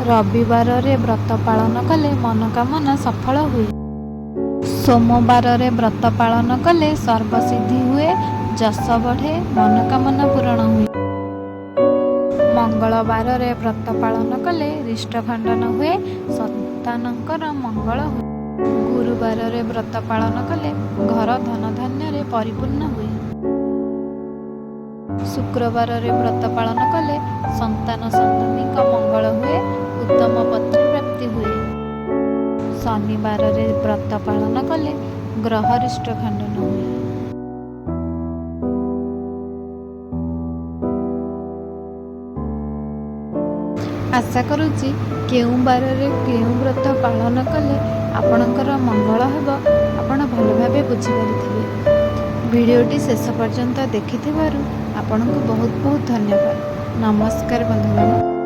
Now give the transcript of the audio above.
ରବିବାରରେ ବ୍ରତ ପାଳନ କଲେ ମନୋକାମନା ସଫଳ ହୁଏ। ସୋମବାରରେ ବ୍ରତ ପାଳନ କଲେ ସର୍ବସିଦ୍ଧି ହୁଏ, ଯଶ ବଢ଼େ, ମନୋକାମନା ପୂରଣ ହୁଏ। ମଙ୍ଗଳବାରରେ ବ୍ରତ ପାଳନ କଲେ ରିଷ୍ଟ ଖଣ୍ଡନ ହୁଏ, ସନ୍ତାନଙ୍କର ମଙ୍ଗଳ ହୁଏ। ଗୁରୁବାରରେ ବ୍ରତ ପାଳନ କଲେ ଘର ଧନଧାନ୍ୟରେ ପରିପୂର୍ଣ୍ଣ ହୁଏ। ଶୁକ୍ରବାରରେ ବ୍ରତ ପାଳନ କଲେ ସନ୍ତାନ ସନ୍ତତିଙ୍କ ମଙ୍ଗଳ ହୁଏ, ଉତ୍ତମ ପତ୍ନୀ ପ୍ରାପ୍ତି ହୁଏ। ଶନିବାରରେ ବ୍ରତ ପାଳନ କଲେ ଗ୍ରହରିଷ୍ଟ ଖଣ୍ଡନ ହୁଏ। ଆଶା କରୁଛି କେଉଁ ବାରରେ କେଉଁ ବ୍ରତ ପାଳନ କଲେ ଆପଣଙ୍କର ମଙ୍ଗଳ ହେବ, ଆପଣ ଭଲ ଭାବେ ବୁଝିପାରିଥିବେ। ଭିଡ଼ିଓଟି ଶେଷ ପର୍ଯ୍ୟନ୍ତ ଦେଖିଥିବାରୁ ଆପଣଙ୍କୁ ବହୁତ ବହୁତ ଧନ୍ୟବାଦ। ନମସ୍କାର ବନ୍ଧୁଗଣ।